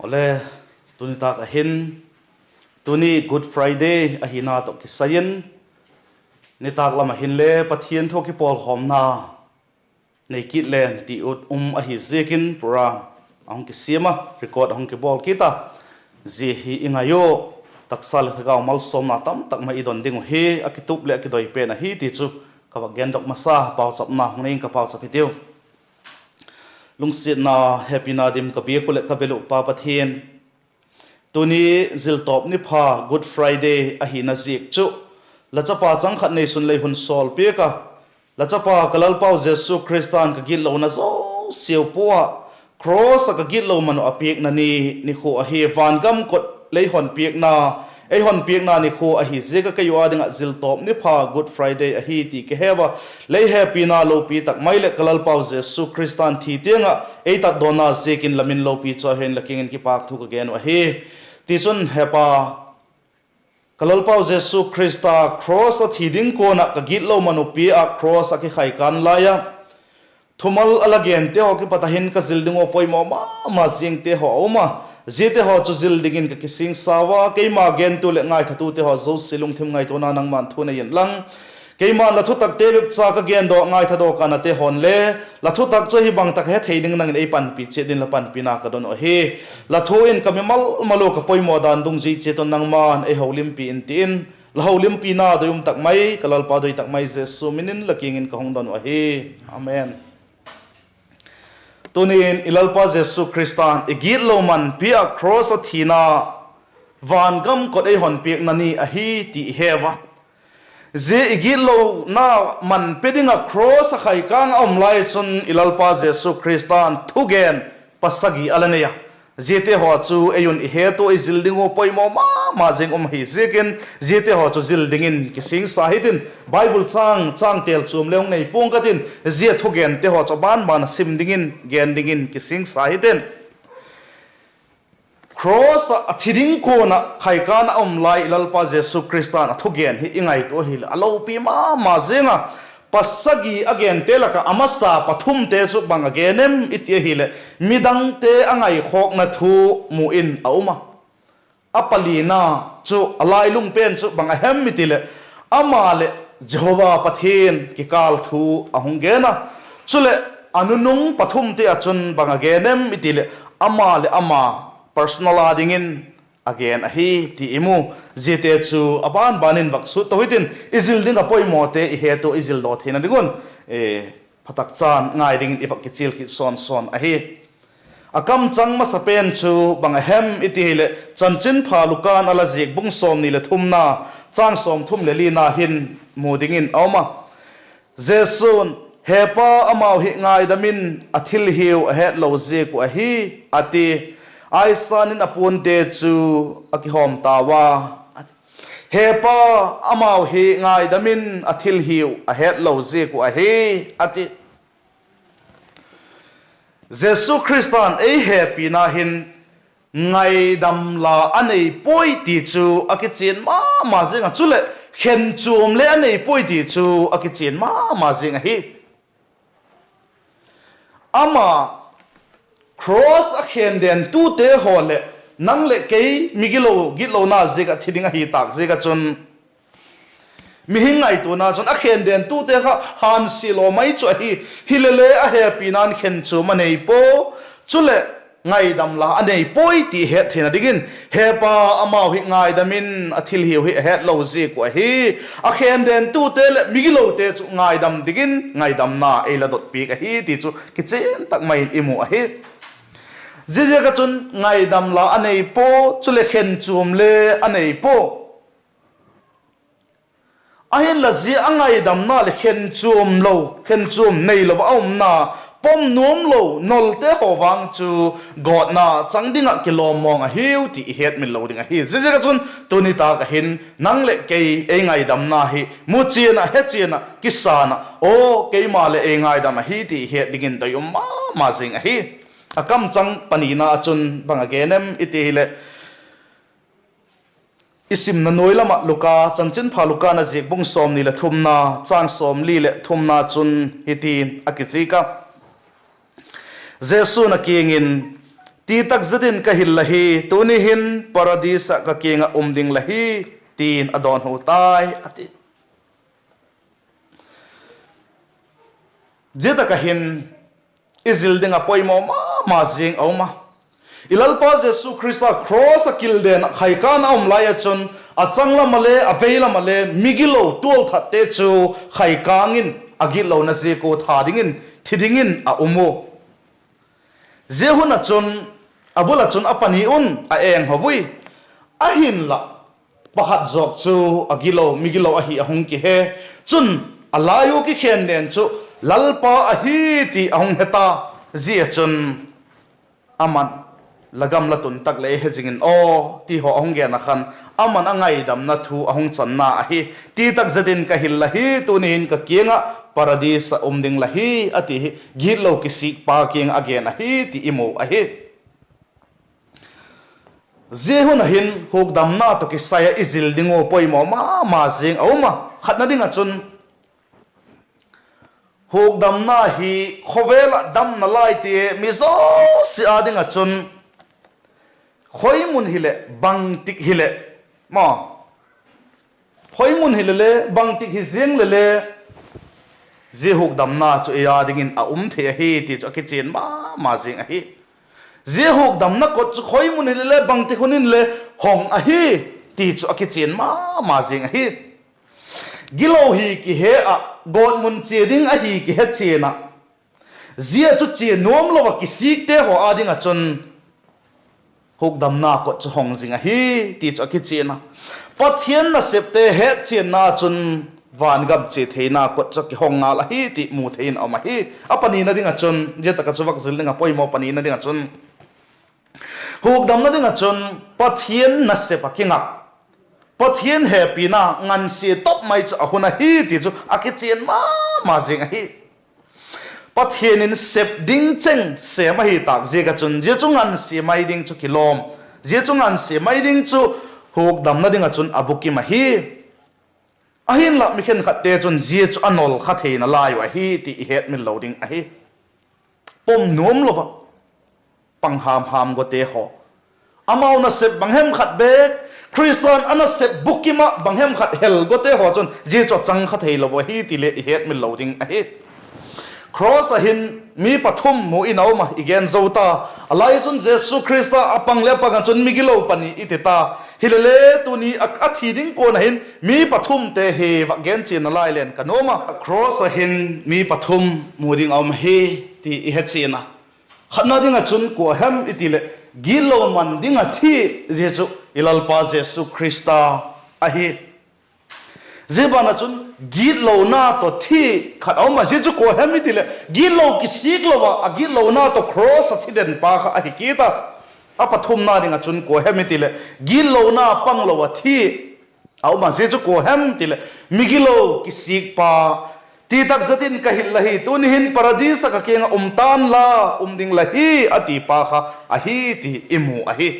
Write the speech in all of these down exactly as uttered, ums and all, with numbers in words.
Awle, tuni tâk ah hin, tuni Good Friday ahina tawh kisai in, nitâk lam ah hinle Pathian thu kipawlkhawmna nei kit leng ti ut um ahi ziakin program a hung kisiam a, record a hung kibawl kit a, zia hi i ngai u. Taksa leh thagau malsawmna tamtak mai i don ding uh hi a kitup leh a kidoi pen ahi ti chu ka va gendok masa, pauchapna hung nei ing, ka pauchap hitiu. Lungsiatna, hepina dim ka biak uh leh ka bel uh Pa Pathian, tuni ziltawp ni pha Good Friday ahina ziak chu la chapa chang khat neisun lei hun sawl piak a, la chapa ka Lalpau Jesu Khrista'n ka gitlona zosiau pua ah, cross ah ka gitlo man uh a piakna ni, nikhua ahi. Van gam kot lei hon piakna, ei hon piakna nikhua ahi ziak ah kei u â ding ah ziltawp ni pha Good Friday ahi ti ka he ua. Lei hepina lopi tak mai leh ka Lalpau Jesu Khrista'n thi tiang ah ei tatdawnna ziakin la min lopi chu a hen la kiang in kipâk thu ka gen uh ahi. Tichun Hepa, ka Lalpau Jesu Khrista cross ah thi ding kuan ah ka gitlo man uh pia ah cross ah kikhaikan lai a, thumal a la gente haw kipat ah hin ka zil ding ua poimaw ma ma zingte haw a um a, ziate haw chu zil dingin ka kisingsa ua, keima gentu leh ngaithatute haw zosia lungthim ngaituana nangma'n thu nei inlang, keima'n la thutakte bep cha ka gendawk ngaithadawk a, nate haw'n le la thutak chu ahi bang tak hethei ding nang in ei panpi chiat dingin la panpina ka don uh ahi. La thu in ka mimal mal ua ka poimaw dan dungzui chiat un nangma'n ei holimpi in ti in, la holimpina doi um tak mai, ka Lalpa doi tak mai Jesu min in la kiang in ka hung don uh ahi. Amen. Tuni'n i Lalpa Jesu Khrista'n i gitlo man pia ah cross ah thina, van gam kot ei hon piakna ni ahi ti i he ua. Zia i gitlona man pe ding ah cross ah khaikâng ah um lai chun i Lalpa Jesu Khrista'n thugen pasagi a la nei a. Ziate haw chu ei un i het ua i zil ding ua poimaw ma ma zing um ahi ziakin, ziate haw chu zil dingin kisingsa hitin, Bible châng, châng têl chuam le hung nei pua'ng ka tin, zia thugente haw chu a ban ban ah sim dingin, gen dingin kisingsa hitin. Cross ah a thi ding kuan ah khaikân ah um lai i Lalpa Jesu Khrista'n a thugen hi i ngaitua ahileh a lopi ma ma zing a. Pasagi a gente lak ah a masa pathumte chu bang a gen em i ti ahileh, midangte a ngaikhawkna thu mu in a um a. A palina chu a lailung pen chu bang a hem i ti leh, ama leh Jehova Pathian kikâl thu a hung gen a. Chuleh a nunung pathumte ah chun bang a gen em i ti leh, ama leh ama personal a dingin a gen ahi ti i mu. Ziate chu a ban ban in vak sut to hitin, i zil ding ah poimawte i het ua i zildaw theina ding un, phatak chan ngai dingin i vak kichial kit sawn sawn ahi. A kamchang masa pen chu bang a hem i ti hileh, Chanchinpha Luka'n a la ziak bung sawmni leh thumna, châng sawmthum leh lina hin mu dingin a um a. Jesu'n, He Pa, amau hi ngaidam in, a thil hiu a hetlo ziak uh ahi, a ti. Aisan in a puante chu a kihawm tau a, He Pa, amau hi ngaidam in, a thil hiu a hetlo ziak uh ahi, a ti. Jesu Khrista'n ei hepina hin ngaidam la a nei puai ti chu a kichian ma ma zing a, chuleh khenchuam le a nei puai ti chu a kichian ma ma zing ahi. Ama cross a khendentute haw leh nang leh kei migilo gitlona ziak ah thi ding ahi tâk ziak ah chun, mihing ngaituana chun a khendentute kha hânsia law mai chu ahi. Hilele a hepina'n khenchuam a nei pua, chuleh ngaidam la a nei puai ti het theina dingin, He Pa, amau hi ngaidam in, a thil hiu hi a hetlo ziak uh ahi. A khendentute leh migilote chu ngaidam dingin ngaidamna ei la dot piak ahi ti chu kichian tak mai in i mu ahi. Ziaziak ah chun ngaidam la a nei pua, chuleh khenchuam le a nei pua. Ahinla zia a ngaidamna leh khenchuam lo, khenchuam neilo ah a umna, pom nuam lo nolte haw vang chu gawtna chang ding ah kilawmmawng ahiu ti i hetmil lo ding ahi. Ziaziak ah chun tuni tâk ah hin nang leh kei ei ngaidamna hi muchian ah, hechian ah, kisan ah, aw keima leh ei ngaidam ahi ti i het dingin doi um ma ma zing ahi. A kamchang panina ah chun bang a gen em i ti hileh, i simna nuai lam ah Luka, Chanchinpha Luka'n a ziak bung sawmni leh thumna, châng sawmli leh thumna chun hiti'n a kizik a: Jesu'n a kiang in, Ti tak zet in ka hil la hi, tuni hin Paradis ah ka kiang ah um ding la hi, ti'n a dawnhu tai, a ti. Zia tak ah hin i zil ding ah poimaw ma ma zing a um a. I Lalpa Jesu Khrista cross ah kilden ah khaikân a um lai ah chun, a changlam ah le a veilam ah le migilo tualthatte chu khaikâng in a gitlona ziak ua that dingin thi dingin a um u. Zia hun ah chun, a bul ah chun a pani un a eng ho ui. Ahinla, pakhat zawk chu a gilo, migilo ahi a hung kihe. Chun, a lai ua kikhen den chu Lalpa ahi ti a hung he ta. Zia chun, aman, La gam la tun tak leh ei he zing in aw, ti haw a hung gen ah khan, aman a ngaidamna thu a hung channa ahi. Ti tak zet in ka hil la hi, tuni hin ka kiang ah Paradis ah um ding la hi, a ti hi gitlo kisikpa kiang ah a gen ahi ti i mu ahi. Zia hun ah hin hukdamna tawh kisai ah i zil ding ua poimaw ma ma zing a um a. Khatna ding ah chun, hukdamna hi khawvel ah damna laite mi zosia â ding ah chun, khoi mun hileh, bangtik hileh, maw, khoi mun hile le, bangtik hi ziang le le, zia hukdamna chu ei â dingin a um thei ahi ti chu a kichian ma ma zing ahi. Zia hukdamna kot chu khoi mun hile le, bangtik hun in le hong ahi ti chu a kichian ma ma zing ahi. Gilo hi kihe ah, gawtmun chia ding ahi kihe chian ah, zia chu chia nuam lo ah kisikte haw â ding ah chun hukdamna kot chu hong zing ahi ti chu a kichian a. Pathian nasepte hetchianna chun van gam chia theina kot chu kihong ngal ahi ti mu thei in a um ahi. A panina ding ah chun, zia tak ah chu vak zil ding ah poimaw panina ding ah chun, hukdamna ding ah chun Pathian nasep ah kingak, Pathian hepina ngansia top mai chu a hun ahi ti chu a kichian ma ma zing ahi. Pathian in sep ding cheng sêm ahi tâk ziak ah chun zia chu ngansia mai ding chu kilawm, zia chu ngansia mai ding chu hukdamna ding ah chun a bukim ahi. Ahinla mi khenkhatte chun zia chu a nol kha theina lai uh ahi ti i hetmil lo ding ahi. Pom nuam lo ah, pang ham ham gote haw, amau nasep bang hem khat bek, Khrista'n a nasep bukim ah bang hem khat hel gote haw chun zia chu a chang kha thei lo ahi ti le i hetmil lo ding ahi. Cross ah hin mi pathum mu in a um a, i gen zo ta. A lai chun Jesu Khrista a pang leh a pang ah chun migilo pani i ti ta. Hile le tuni a, a thi ding kuan ah hin mi pathumte hi vak gen chian nalai leng ka nuam a. Cross ah hin mi pathum mu ding a um ahi ti i he chian a. Khatna ding ah chun kua hem i ti leh, gitlo man ding ah thi, zia chu i Lalpa Jesu Khrista ahi. Zia ban ah chun gitlona tawh thi khat a um a, zia chu kua hem i ti leh gitlo kisik lo ah, a gitlona tawh cross ah thi den pa kha ahi kit a. A pathumna ding ah chun kua hem i ti leh gitlona pang lo ah thi a um a, zia chu kua hem ti leh migilo kisikpa, ti tak zet in ka hil la hi, tuni hin Paradis ah ka kiang ah um ta'n la, um ding la hi, a ti pa kha ahi ti i mu ahi.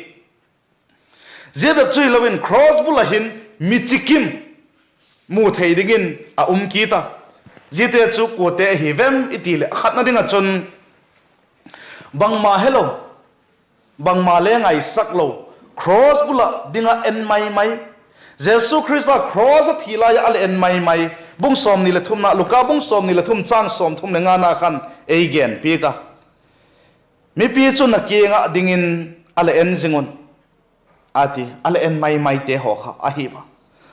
Zia bep chu hilo in cross bul ah hin mi chikim mu thei dingin a um kit a. Ziate chu kuate ahi vem i ti leh, a khatna ding ah chun bangma helo, bangma le ngaisak lo, cross bul ah ding ah en mai mai, Jesu Khrista cross ah thi lai ah a le en mai mai. Bung sawmni leh thumna, Luka bung sawmni leh thum châng sawmthum leh ngana khan ei gen piak a, mipi chu na kiang ah dingin a le en zing un, a ti. A le en mai maite haw kha ahi a.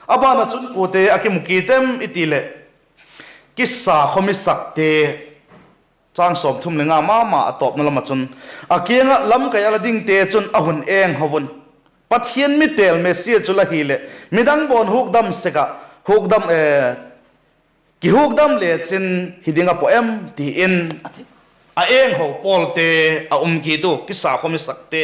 A ban ah chun kuate a kimu kit em i ti leh, kisa khaw mi sakte, châng sawmthum leh nga ma ma a tawpna lam ah chun, a kiang ah lamkai a la dingte chun a hun eng ho un, Pathian mi têl Messia chu la hileh midang bawn hukdam sek ah, hukdam, kihukdam lechin hi ding a pua em, ti in a ti. A eng ho pawlte a um kit u, kisa khaw mi sakte.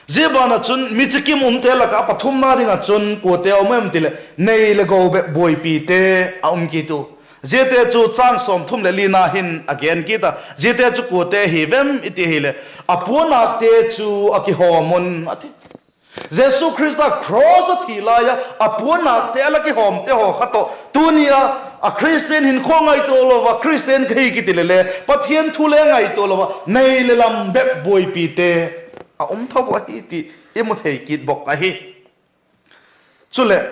Zia ban ah chun mi chikim umte lak ah a pathumna ding ah chun kuate a um em ti leh, nei leh go bep buaipite a um kit u. Ziate chu châng sawmthum leh lina hin a gen kit a, ziate chu kuate hi vem i ti hileh, a puannâkte chu a kihawm un, a ti. Jesu Khrista cross a thi lai a, a puannâkte a la kihawmte haw kha tawh tuni a, a Khristian hinkhua ngaitua lo a, Khristian ka hi kiti leh le, Pathian thu le ngaitua lo a, nei leh lam bep buaipite a um tho ahi ti i mu thei kit bawk ahi. Chuleh,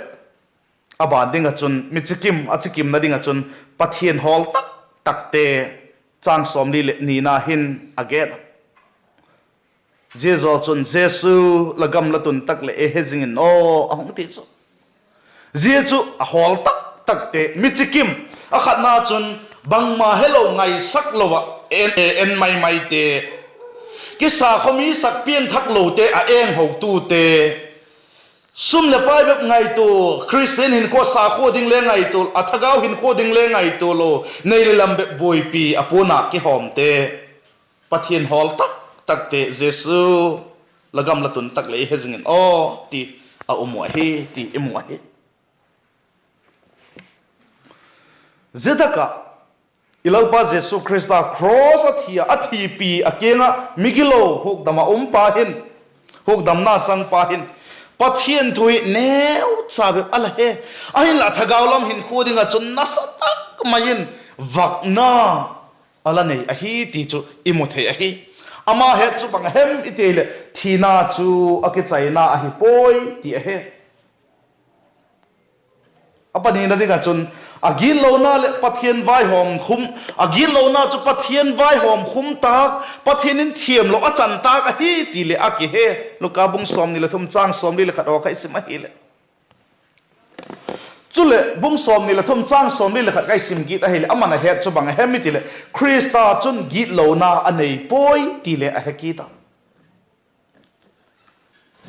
a ban ding ah chun mi chikim, a chikimna ding ah chun Pathian hawl tak takte, chang sawmli leh nina hin a gen a. Zia zaw chun Jesu, la gam la tun tak leh ei he zing in aw, a hung ti chu. Zia chu a hawl tak takte, mi chikim, a khatna chun bangma helo ngaisak lo ah, en, en mai maite, kisakhawmi sak piangthak lote, a eng hotute, sum leh pai bep ngaitua, Khristian hinkhua sakhua ding le ngaitua, a thagau hinkhua ding le ngaitua lo, nei leh lam bep buaipi, a puannâk kihawmte, Pathian hawl tak takte, Jesu, la gam la tun tak leh ei he zing in aw, ti a um uh ahi ti i mu ahi. Zia tak ah i Lalpa Jesu Khrista cross a thi a, a thipi a kiang ah migilo hukdam a um pa hin, hukdamna chang pa hin, Pathian thu hi neucha bep a la he. Ahinla thagau lam hinkhua ding ah chun nasa tak mai in vakna a la nei ahi ti chu i mu thei ahi. Ama het chu bang a hem i ti leh, thina chu a kichaina ahi puai ti a he. A panina ding ah chun, a gitlona leh Pathian vaihawm khum, a gitlona chu Pathian vaihawm khum tâk, Pathian in thiamlo a chan tâk ahi ti leh a kihe. Luka bung sawmni leh thum chang sawmli leh khat haw kha i sim ahileh, chuleh bung sawmni leh thum chang sawmli leh khat ka i sim kit ahileh, aman a het chu bang a hem i ti leh, Khrista chun gitlona a nei puai ti leh a he kit a.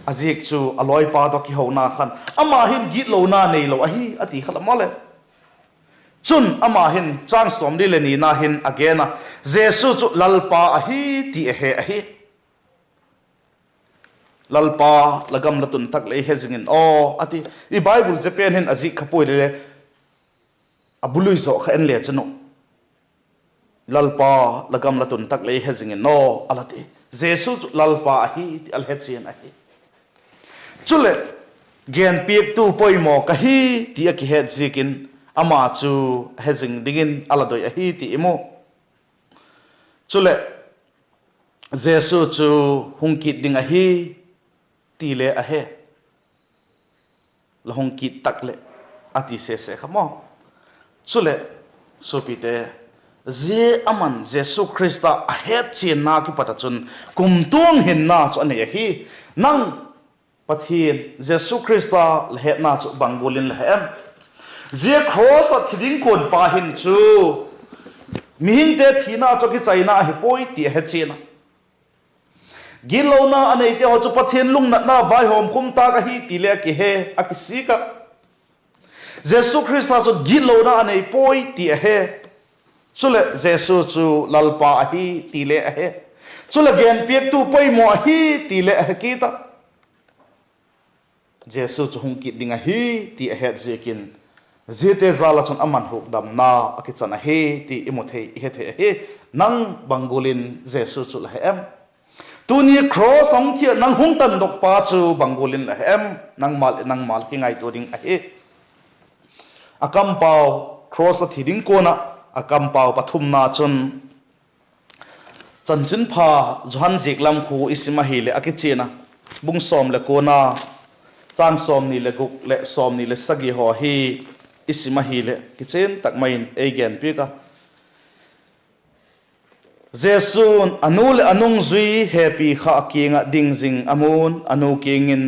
A ziak chu a lawipa tawh kihona khan, ama hin gitlona neilo ahi, a ti kha la maw le. Chun ama hin chang sawmli leh nina hin a gen a, Jesu chu Lalpa ahi ti a he ahi. Lalpa, la gam la tun tak leh ei he zing in aw, a ti. I Bible zia pen hin a zik kha puai le le, a bului zaw kha en le chun u, Lalpa, la gam la tun tak leh ei he zing in aw, a la ti. Jesu chu Lalpa ahi ti a la he chian ahi. Chuleh, genpiaktu poimaw ka hi ti a kihet ziakin, ama chu he zing dingin a la doi ahi ti i mu. Chuleh, Jesu chu hung kit ding ahi ti le a he. La hung kit tak leh, a ti sese kha maw. Chuleh, suapite, zia aman Jesu Khrista a hetchianna kipat ah chun kumtuang hinna chu a nei ahi. Nang Pathian Jesu Khrista la hetna chu bang gual in la he em? Zia cross ah thi ding kuan pa hin chu mihingte thina chu a kichaina ahi puai ti a he chian a. Gitlona a neite haw chu Pathian lungnatna vaihawm khum tâk ahi ti le a kihe, a kisik a. Jesu Khrista chu gitlona a nei puai ti a he. Chuleh Jesu chu Lalpa ahi ti le a he. Chuleh genpiaktu poimaw ahi ti le a he kit a. Jesu chu hung kit ding ahi ti a het ziakin, ziate jal ah chun aman hukdamna a kichan ahi ti i mu thei, i he thei ahi. Nang bang gual in Jesu chu la he em? Tuni cross a hung thi a nang hung tandok pa chu bang gual in la he em? Nangma leh nangma la kingaitua ding ahi. A kampau, cross a thi ding kuan ah, a kampau pathumna chun, Chanchinpha Johan ziak lam khu i sim ahileh a kichian a, bung sawm leh kuana, chang sawmni leh guk leh sawmni leh sagi haw hi i sim ahileh kichian tak mai in ei genpiak a. Jesu'n a nu leh a nungzui hepi kha a kiang ah ding zing a mu'n, a nu kiang in,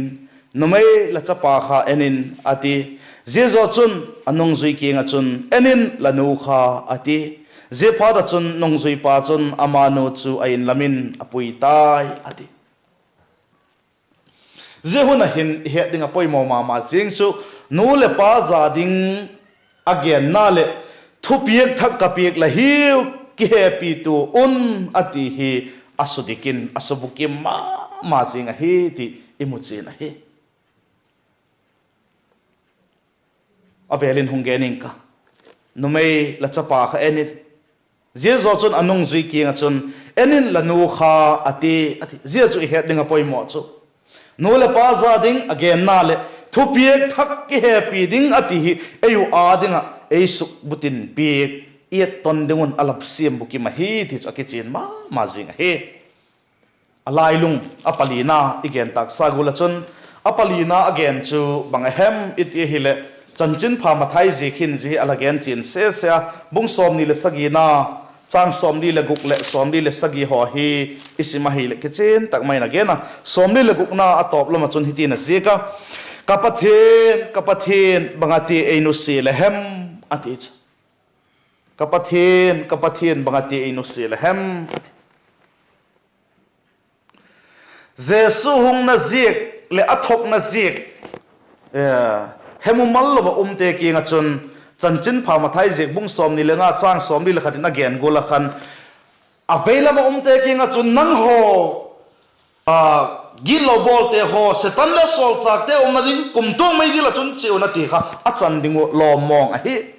Numei, la chapa kha en in, a ti. Zia zaw chun a nungzui kiang ah chun, En in, la nu kha, a ti. Ziaphat ah chun nungzuipa chun ama nu chu a In lam in a pui tai, a ti. Zia hun ah hin i het ding a poimaw ma ma zing chu, nu leh pa za ding a genna leh, Thupiak thak ka piak la hiu, kihepitu un, a ti hi a sudik in a subukim ma ma zing ahi ti i mu chian ahi. A vêl in hung gen ing ka, Numei, la chapa kha en in. Zia zaw chun a nungzui kiang ah chun, En in, la nu kha, a ti, a ti. Zia chu i het ding a poimaw chu, Nu leh pa za ding a genna leh thupiak thak kihepi ding a ti hi ei uh â ding ah ei sukbutin piak, i etton ding un a la siam bukim ahi ti chu a kichian ma ma zing ahi. A lailung a palina i gen tâksa gual ah chun, a palina a gen chu bang a hem i ti ahileh, Chanchinpha Mathai ziak hin zia hi a la gen chian sese a, bung sawmni leh sagina, châng sawmli leh guk leh sawmli leh sagi haw hi i sim ahileh kichian tak mai in a gen a. Sawmli leh gukna a tawp lam ah chun hitin a ziak a, Ka Pathian, ka Pathian, bang a ti ei nusia la hem, a ti chu. Ka Pathian, ka Pathian, bang a ti ei nusia la hem, a ti. Jesu hungna ziak leh a thokna ziak, eh, he mumal lo ah umte kiang ah chun, Chanchinpha Mathai ziak bung sawmni le nga châng sawmli le khat in a gen gual ah khan, a vei lam ah umte kiang ah chun, Nanghaw, a, gitlo bawlte haw, Setan leh sawlchâkte umna ding kumtuang meidil ah chun chia un, a ti kha a chan ding uh lawm mawng ahi.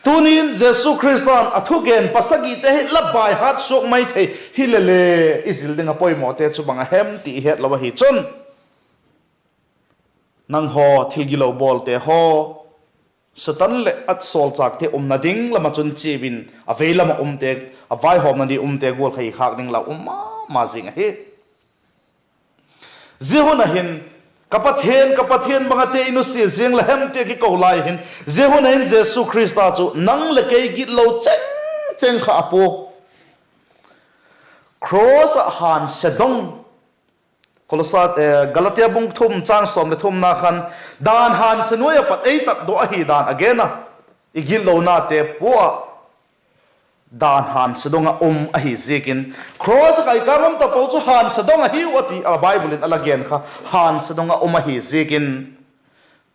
Tuni'n Jesu Khrista'n a thugen pasagite hi la baihat suak mai thei hile le, i zil ding a poimawte chu bang a hem ti i het lo ahi chun, Nanghaw thil gilo bawlte haw, Setan leh a sawlchâkte umna ding lam ah chun chia un, a vei lam ah umte, a vaihawmna ding umte gual kha hi khâk ding la um ma ma zing ahi. Zia hun ah hin, Ka Pathian, ka Pathian, bang a ti ei nusia ziang la hem, ti a kiko lai hin, zia hun ah hin Jesu Khrista chu nang leh kei gitlo cheng cheng kha a pua. Cross ah hânsia dong, Kolosa, eh, Galatia bung thum châng sawm leh thumna khan, dan hânsia nuai ah pat ei tatdok ahi dan a gen a, i gitlonate pua ah dan hânsia dong ah um ahi ziakin, cross ah kai kâng lam tapo chu hânsia dong ahiu a ti a, Bible in a la gen kha hânsia dong ah um ahi ziakin,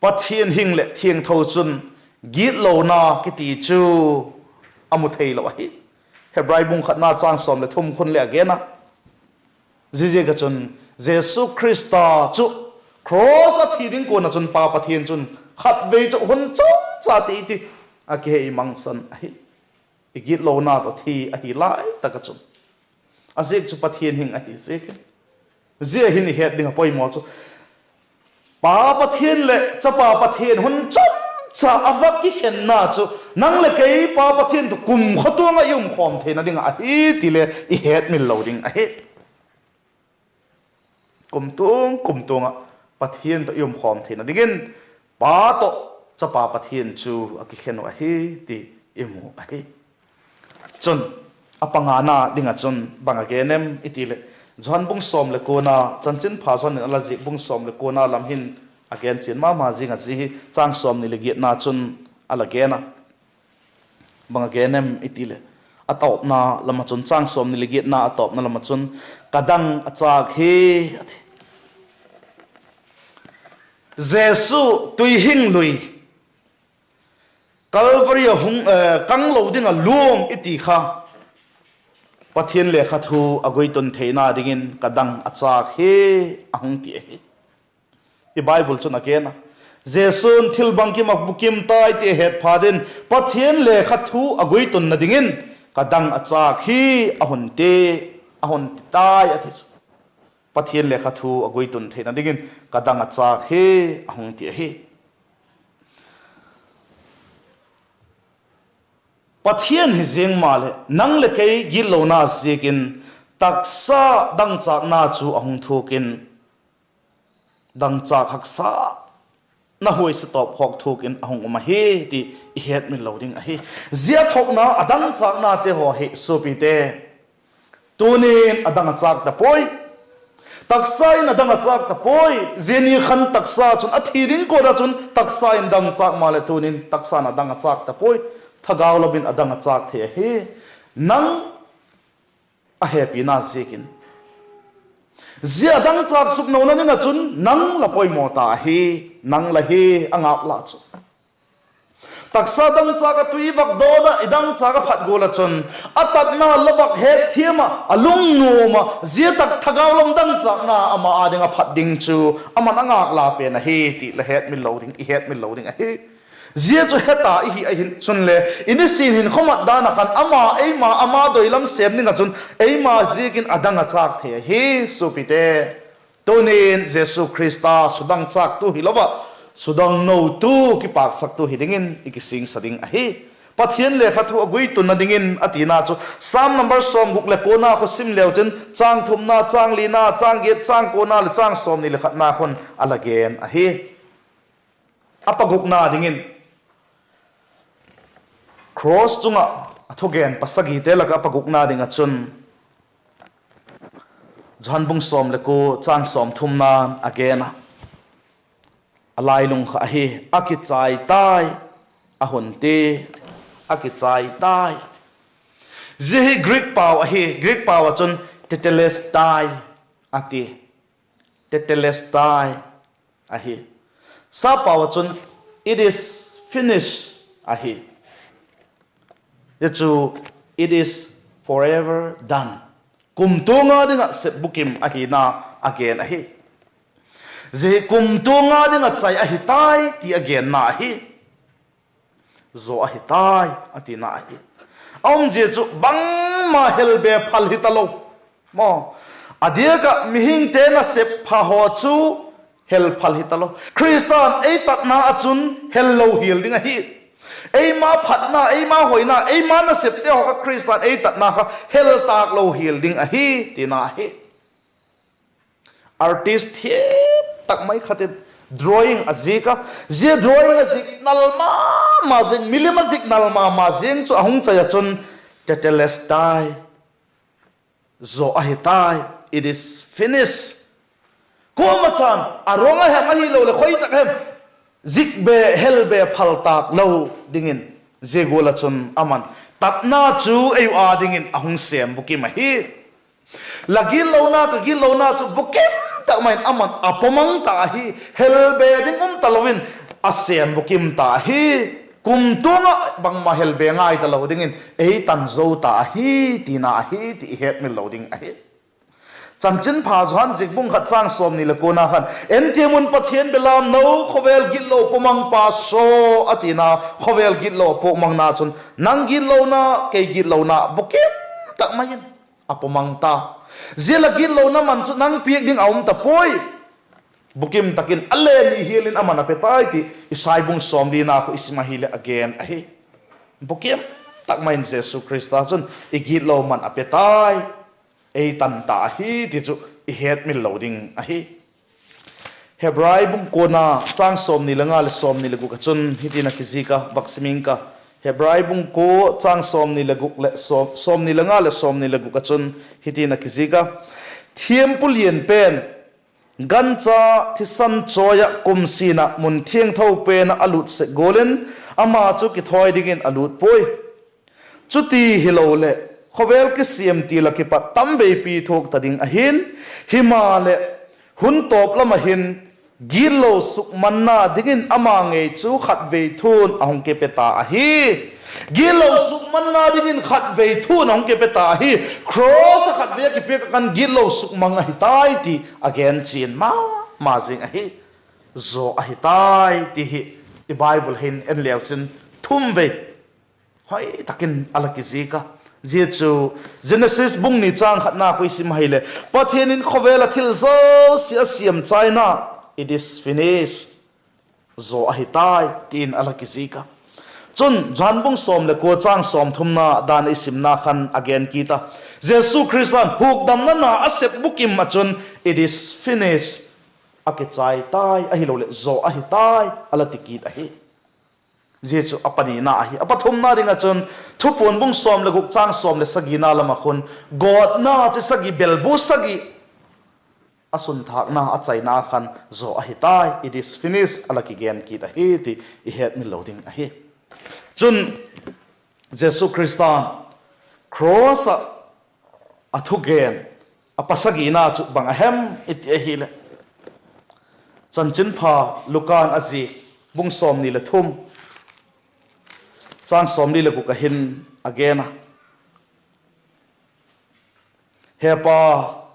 Pathian hing leh thiangtho chun gitlona kiti chu a mu theilo ahi. Hebrai bung khatna châng sawm leh thum khun leh a gen a, ziaziak ah chun Jesu Khrista chu cross a thi ding kuan ah chun Pa Pathian chun khatvei chu hun chomcha ti ti a kihei mangsan ahi. I gitlona tawh thi ahi lai tak ah chun, a ziak chu Pathian hing ahi ziakin, zia hin i het ding a poimaw chu, Pa Pathian leh Chapa Pathian hun chomcha a va kikhenna chu nang leh kei Pa Pathian tawh kumtuang ah i um khawm theina ding ah ahi ti le i hetmil lo ding ahi. Kumtuang kumtuang ah Pathian tawh i um khawm theina dingin Pa tawh Chapa Pathian chu a kikhen uh ahi ti i mu ahi. Chun, a pangana ding ah chun bang a gen em i ti leh, Johan bung sawm leh kuana, Chanchinpha Johan in a la zik bung sawm leh kuana lam hin a gen chian ma ma zing a, zia hi châng sawmni leh giatna chun a la gen a. Bang a gen em i ti leh, a tawpna lam ah chun, châng sawmni leh giatna a tawpna lam ah chun, Ka dang a châk hi, a ti. Jesu tuihing lui, Calvary ah hung, eh, kang lo ding ah luang i ti kha, Pathian lekha thu a guitun theina dingin ka dang a châk hi a hung ti ahi. I Bible chun a gen a, Jesu'n thil bangkim ah bukim tai ti a het phat in, Pathian lekha thu a guitunna dingin ka dang a châk hi a hun ti, a hun ti tai a ti chu. Pathian lekha thu a guitun theina dingin ka dang a châk hi a hung ti ahi. Pathian hi ziang maleh nang leh kei gitlona ziakin taksa dangchâkna chu a hung thuak in, dangchâk haksatna huaise tawp khawk thuak in a hung um ahi ti i hetmil lo ding ahi. Zia thokna a dangchâknate haw hi suapite, tuni'n a dang a châk ta puai. Taksa in a dang a châk ta puai. Zia ni khan taksa chun a thi ding kuan ah chun taksa in dangchâk maleh tuni'n taksa'n a dang a châk ta puai. Thagau lam in a dang a châk thei ahi. Nang a hepina ziakin. Zia a dangchâk suknona ding ah chun nang la poimaw ta ahi, nang la hi a ngâk la chu. Taksa dangchâk ah tui vak dawn ah i dangchâk a phat gual ah chun, a tatna la vak hetthiam ah, a lungnuam ah, zia tak thagau lam dangchâkna ama â ding a phat ding chu ama'n a ngâk la pen ahi ti la hetmil lo ding, i hetmil lo ding ahi. Zia chu heta i hi ahin chunle, i nisin hinkhua mat dan ah khan ama, eima, ama doi lam sêm ding ah chun eima ziakin a dang a châk thei ahi, suapite. Tuni'n Jesu Khrista sudang châktu hilo ah, sudang notu kipâksaktu hi dingin i kisingsa ding ahi. Pathian lekha thu a guitunna dingin a tina chu Sam number sawmguk leh kuana kha sim leu chin, châng thumna, châng lina, châng giat, châng kuana leh châng sawmni leh khatna khun a la gen ahi. A pagukna dingin, cross chung ah a thugen pasagite lak ah a pagukna ding ah chun, Johan bung sawm leh kua châng sawmthumna'n a gen a, a lailung kha ahi, a kichai tai, a hun ti, a kichai tai. Zia hi Greek pau ahi, Greek pau ah chun tetelestai a ti. Tetelestai ahi. Sappau ah chun, it is finished ahi. Zia chu, it is forever done. Kumtuang a ding ah sep bukim ahina a gen ahi. Zia hi kumtuang a ding ah chai ahi tai ti a genna ahi. Zaw ahi tai a tina ahi. A umzia chu bangma helbe phal hi talo. Maw, a diak ah mihingte nasep pha haw chu hel phal hi talo. Khrista'n ei tatna ah chun hel lo hial ding ahi. Eima phatna, eima hoina, eima nasepte haw kha Khrista'n ei tatna kha hel tâk lo hial ding ahi tina ahi. Artist thiam tak mai khat in drawing a zik a, zia drawing a zik nal ma ma ziang, milim a zik nal ma ma ziang chu a hung chai ah chun, tetelestai, zaw ahi tai, it is finished. Kuama chan a ruang a hem ahiloleh khoi tak hem, zik be, hel be phal tâk lo dingin, zia gual ah chun aman tatna chu ei u â dingin a hung sêm bukim ahi. La gitlona, ka gitlona chu bukim tak mai in aman a pawmang ta ahi. Hel be ding um talo in a sêm bukim ta ahi. Kumtuang ah bangma hel be ngai talo dingin ei tan zo ta ahi tina ahi ti i hetmil lo ding ahi. Chanchinpha Johan zik bung khat châng sawmni leh kuana khan, en tiam un Pathian belam no, khawvel gitlo pawmangpa saw a tina, khawvel gitlo pawmangna chun nang gitlona, kei gitlona bukim tak mai in a pawmang ta. Zia la gitlona man chu nang piak ding a um ta puai. Bukim tak in a le ni hial in aman a pe tai ti Isai bung sawmlina khu i sim ahileh a gen ahi. Bukim tak mai in Jesu Khrista chun i gitlo man a pe tai, ei tan ta ahi ti chu i hetmil lo ding ahi. Hebrai bung kuana châng sawmni le nga leh sawmni le guk ah chun hitin a kizik a, vak sim ing ka. Hebrai bung kua châng sawmni le guk leh sawm-, sawmni le nga leh sawmni le guk ah chun hitin a kizik a, thiampu lian pen gancha thisan chawi ah kum sin ah mun thiangtho pen ah a lût sek gual in ama chu kithawi dingin a lût puai. Chuti hiloleh khawvel kisiam til ah kipat tamveipi thuak ta ding ahi'n, himaleh hun tawp lam ah hin gitlo sukmanna dingin ama ngei chu khatvei thun a hung kipe ta ahi. Gitlo sukmanna dingin khatvei thun a hung kipe ta ahi. Cross ah khatvei a kipiak ah khan gitlo sukmang ahi tai ti a gen chian ma ma zing ahi. Zaw ahi tai ti hi i Bible hin en leu chin thum vei hoi tak in a la kizik a. Zia chu Genesis bung ni châng khatna khu i sim ahileh, Pathian in khawvel ah thil zosia a siam chaina, it is finished, zaw ahi tai ti'n a la kizik a. Chun Johan bung sawm leh kua châng sawmthumna dan i simna khan a gen kit a, Jesu Khrista'n hukdamna na a sep bukim ah chun, it is finished, a kichai tai, ahiloleh zaw ahi tai a la ti kit ahi. Zia chu a panina ahi. A pathumna ding ah chun Thupuan bung sawm leh guk châng sawm leh sagina lam ah khun gawtna chi sagi, belbu sagi a sunthâkna, a chaina khan zaw ahi tai, it is finished, a la kigen kit ahi ti i hetmil lo ding ahi. Chun Jesu Khrista'n cross ah a thugen a pasagina chu bang a hem i ti ahileh, Chanchinpha Luka'n a zik bung sawmni leh thum châng sawmli leh guk ah hin a gen a, He Pa,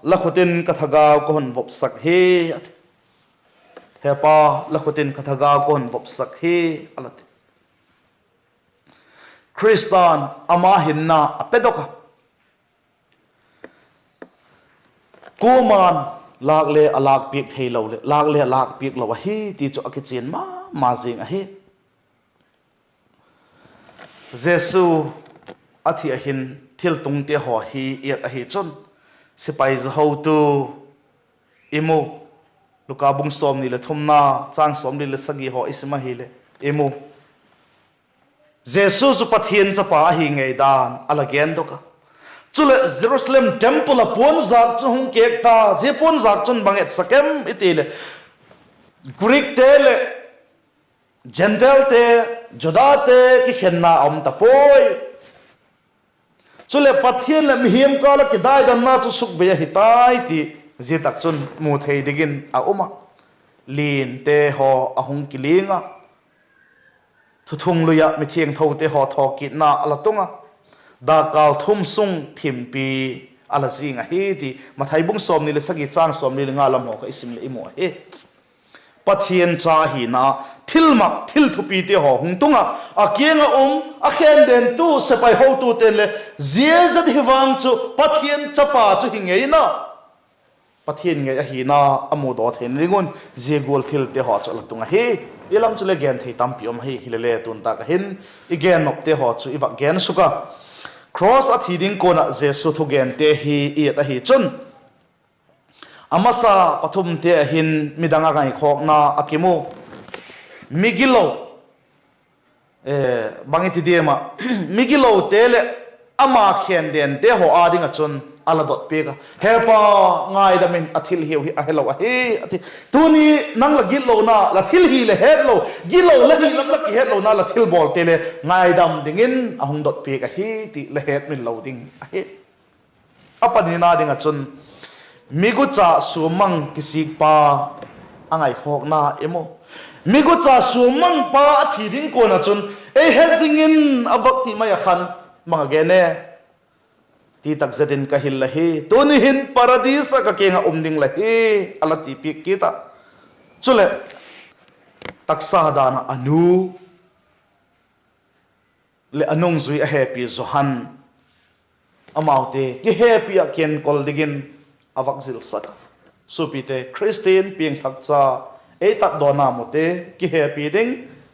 la khut in ka thagau ka hun vopsak hi, a ti. He Pa, la khut in ka thagau ka hun vopsak hi, a la ti. Khrista'n ama hinna a pedok a. Kuama'n lâk le a lâkpiak theilo leh lâk le a lâkpiak lo ahi ti chu a kichian ma ma zing ahi. Jesu a thi a hin thiltungte haw hi i et ahi chun, sipai za hotu i mu. Luka bung sawmni leh thumna, châng sawmli leh sagi haw i sim ahileh i mu. Jesu chu Pathian chapa ahi ngei dan a la gendok a. Chuleh Jerusalem temple ah puanzâk chu hung kêk ta, zia puanzâk chun bang etsak em i ti leh, Greekte leh Gentilete, Judate kikhenna a um ta puai. Chuleh Pathian leh mihing kâl ah kidaidanna chu sukbei ahi tai ti zia tak chun mu thei dingin a um a. Linte haw a hung kiling a, thuthung lui ah mithiangthote haw thawkitna a la tung a, dakkal thum sung thimpi a la zing ahi ti Mathai bung sawmni leh sagi châng sawmli leh nga lam haw kha i sim leh i mu ahi. Pathian cha ahina, thilmak thil thupite haw hung tung ah, a kiang ah um a khendentu sepai hotute'n le, zia zat hi vang chu Pathian chapa chu hi ngei na, Pathian ngei ahina a mudaw theina ding un zia gual thilte haw chu a la tung ahi. I lam chu le gen thei tampi um ahi, hilele tun tâk ah hin i gen nopte haw chu i vak gen suk a. Cross a thi ding kuan ah Jesu thugente hi i et ahi chun, a masa pathumte ah hin midang a ngaikhawkna a kimu. Migilo, bang i ti diam ah, migilote leh ama khendente haw â ding ah chun a la dot piak a, Hepa, ngaidam in, a thil hiu hi a helo ahi, a ti. Tuni nang la gitlona, la thil hi leh hetlo, gitlo la hi lam la kihetlona la thilbawlte le ngaidam dingin a hung dot piak ahi ti la hetmil lo ding ahi. A panina ding ah chun, migucha suammang kisikpa a ngaikhawkna i mu. Migucha suammangpa a thi ding kuan ah chun, ei he zing in, a vak ti mai ah khan, bang a gen e, ti tak zet in ka hil la hi, tuni hin Paradis ah ka kiang ah um ding la hi, a la ti piak kit a. Chuleh, taksa dan ah a nu leh a nungzui a hepi Johan, amaute kihepi ah kienkol dingin a vak zilsak a. Suapite, Khristian piangthak cha, ei tatdawna mute kihepi ding,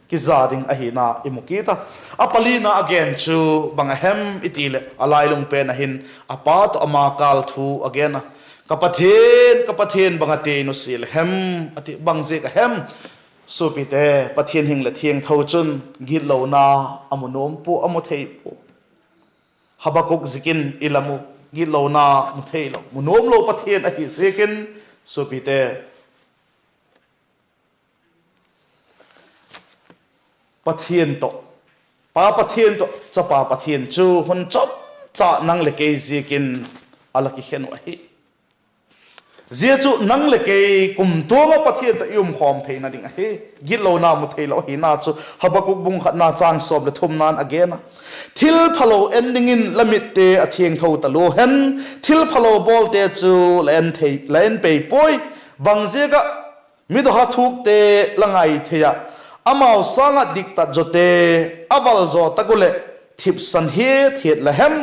kiza ding ahina i mu kit a. A palina a gen chu bang a hem i ti leh, a lailung pen ah hin a pa tawh ama kâl thu a gen a, Ka Pathian, ka Pathian, bang a ti ei nusia la hem, a ti. Bang ziak a hem? Suapite, Pathian hing leh thiangtho chun gitlona a mu nuam pua, a mu thei pua. Habakuk ziakin i lam u, gitlona mu theilo, mu nuamlo Pathian ahi ziakin, suapite, Pathian tawh, Pa Pathian tawh Chapa Pathian chu hun chomcha nang leh kei ziakin a la kikhen uh ahi. Zia chu nang leh kei kumtuang ah Pathian tawh i um khawm theina ding ahi. Gitlona mu theilo ahina chu Habakuk bung khatna châng sawm leh thumna'n a gen a, Thil phalo en dingin la mitte a thiangtho talua hen; thil phalo bawlte chu la en thei, la en pei puai. Bang ziak ah mi dawha thukte la ngai thei ah, amau sâng ah diktat zawte a valzaw tak uh leh thipsan hiat hiat la hem?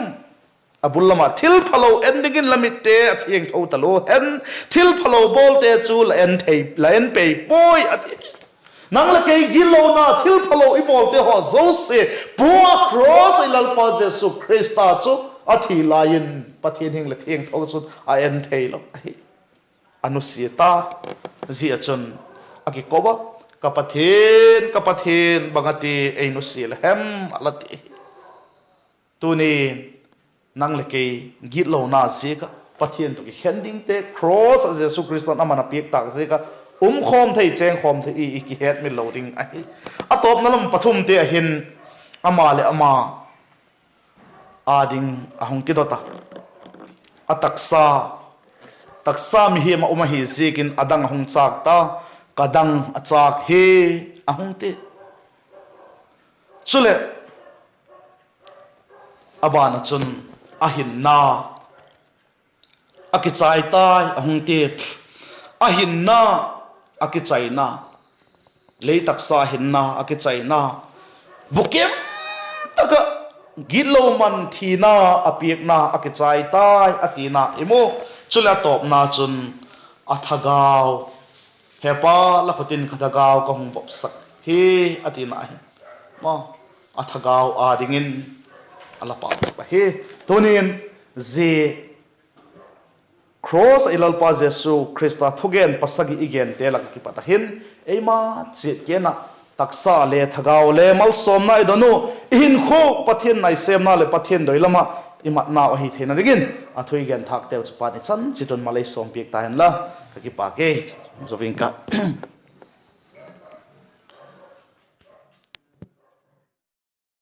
A bul lam ah, Thil phalo en dingin la mitte a thiangtho talua hen; thil phalo bawlte chu la en thei, la en pei puai, a ti. Nang leh kei gitlona, thil phalo i bawlte haw zosia pua cross ah i Lalpa Jesu Khrista chu a thi lai in Pathian hing leh thiangtho chun a en theilo ahi. A nusia ta. Zia chun a kiko a, Ka Pathian, ka Pathian, bang a ti ei nusia la hem, a la ti. Tuni'n nang leh kei gitlona ziak ah Pathian tawh kikhen dingte, cross ah Jesu Khrista'n ama'n a piak tâk ziak ah um khawm thei, chêng khawm thei i, i kihetmil lo ding ahi. A tawpna lam pathumte ah hin ama leh ama â ding a hung kidot a. A taksa, taksa mihiam ah um ahi ziakin a dang a hung châk ta, Ka dang a châk hi, a hung ti. Chuleh, a ban ah chun a hinna a kichai tai, a hung ti. A hinna a kichaina, lei taksa hinna a kichaina, bukim tak ah gitlo man thina a piakna a kichai tai, a tina i mu. Chuleh a tawpna chun, A thagau, He Pa, la khut in ka thagau ka hung vopsak hi, a tina ahi. A thagau â dingin a la pauchap ahi. Tunin zia cross ah i Lalpa Jesu Khrista thugen pasagi i gente lak ah kipat ah hin, eima chiat kei ah, taksa le thagau le malsawmna i don u, i hinkhua Pathian naisemna leh Pathian doi lam ah i matnau ahi theina dingin a thu i gen thâkteu chu Pa'n i chan chiat un mal ei sawmpiak ta hen la, ka kipâk e. Zo ing ka.